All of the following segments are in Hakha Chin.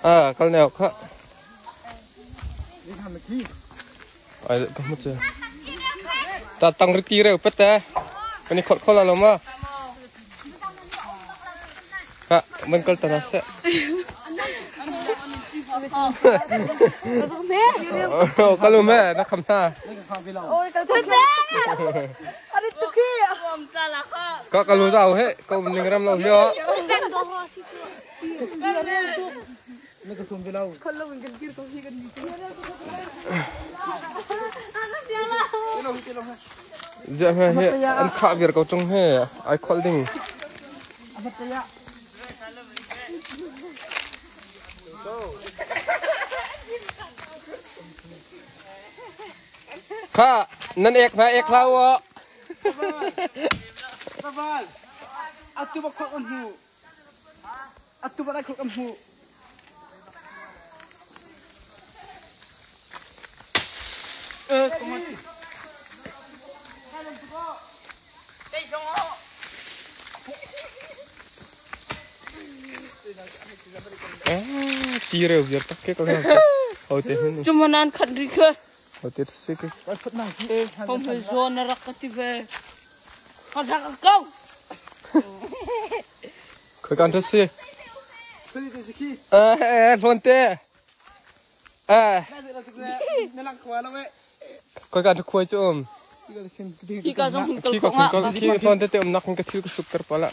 Ah, kal neo kha. Ai ka mu che. Ta tang ri ti reu pet te. Kan i khol khol lo ma. Ka man kal ta na se. Oh, kalu me na kham na. Ka kalu zau he ko ning ram lo hio. Zia he he an khah vir ko chung he ai khol ding. Kha nan ek na ek hlau o. Atu ba khok an hmu. Atu ba khok an hmu. Eh, Ti reu viar tak ke ko ho te hin. Cumanan khat ri kha. Ho te se ke. Hom he zo na rak ka ti ve. Ka rak ka Khoi kan se. Eh eh hlon te. Eh. Khoi kan khuai chu um. Hi ka zong hin kal Khi ka ko nga. kal khi hlon te te um nak ka thil ka suk ter pala.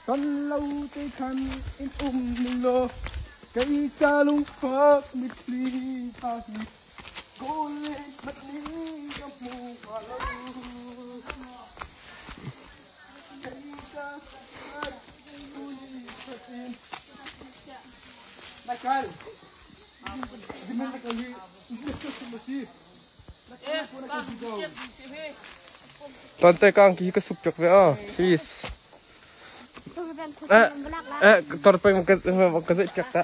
Kan lo te khan in um ning lo kai cha lung phak mi thli tha hi ko le mat ni ka mu ka lo kai cha khat ui khatin Michael Dimen ka hi si Hlon te kang ki ka suk pek ve a. Please. Eh eh tor pe ka ka zai pek ta.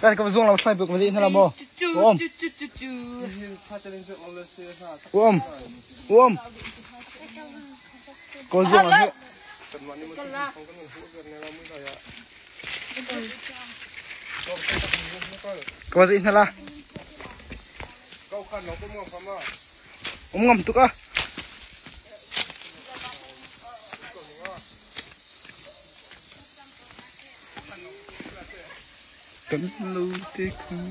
Kan ka zuang lo thlai buk ma na la mo. Om. Om. Om. Ko zuang la. Ko zai na la. Om ngam tuk a. Kan lo te khan.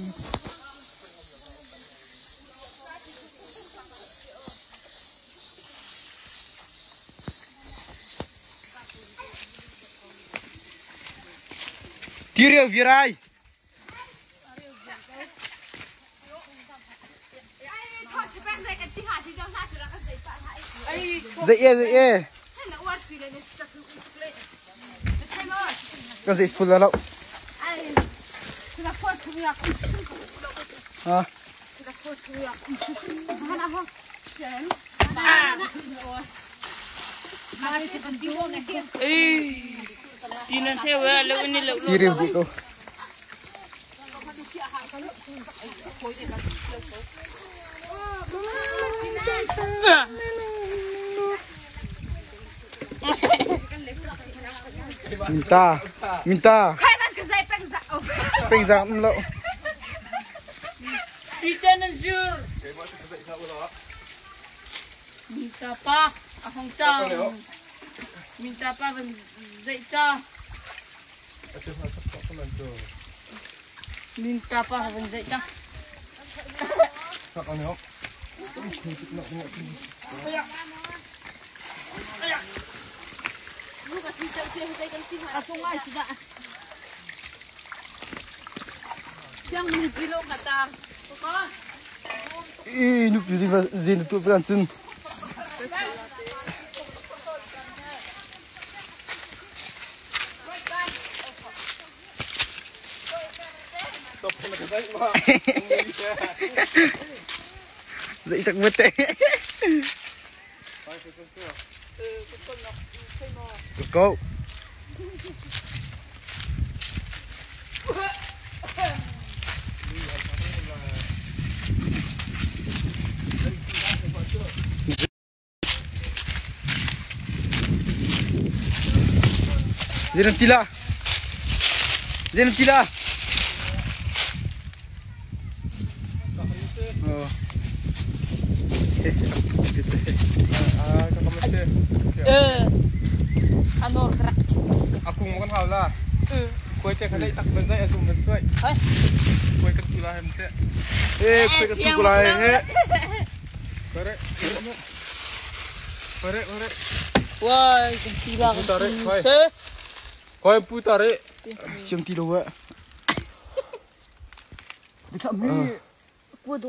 Tiriel virai. Dậy ye dậy ye. Con dậy phun ra đâu. Hả? Ti nan se wa lo ni lo. Tiriel dậy cô. Minta, minta. Peng giang lộ. Ti nan jur. Minta pa ahong cha. Minta pa van zai cha. Minta pa van zai cha. Ý núp gì mà gì tụi bên chân. Dậy tắc mất tệ. Go. Zenan tila. Zenan tila. Oh. Ah, ka kamat se. Anor rak chim. Aku makan hau la. Kue te khalai tak ban zai azum ban suai. Hai. Kue kan tula hem te. Eh, kue ka tu kulai he. Pare. Pare pare. Wai, kan tila kan Tarik, tu hai. se. Kue pu tare. Siang ti lo wa. Bisa mi. Kuwa do.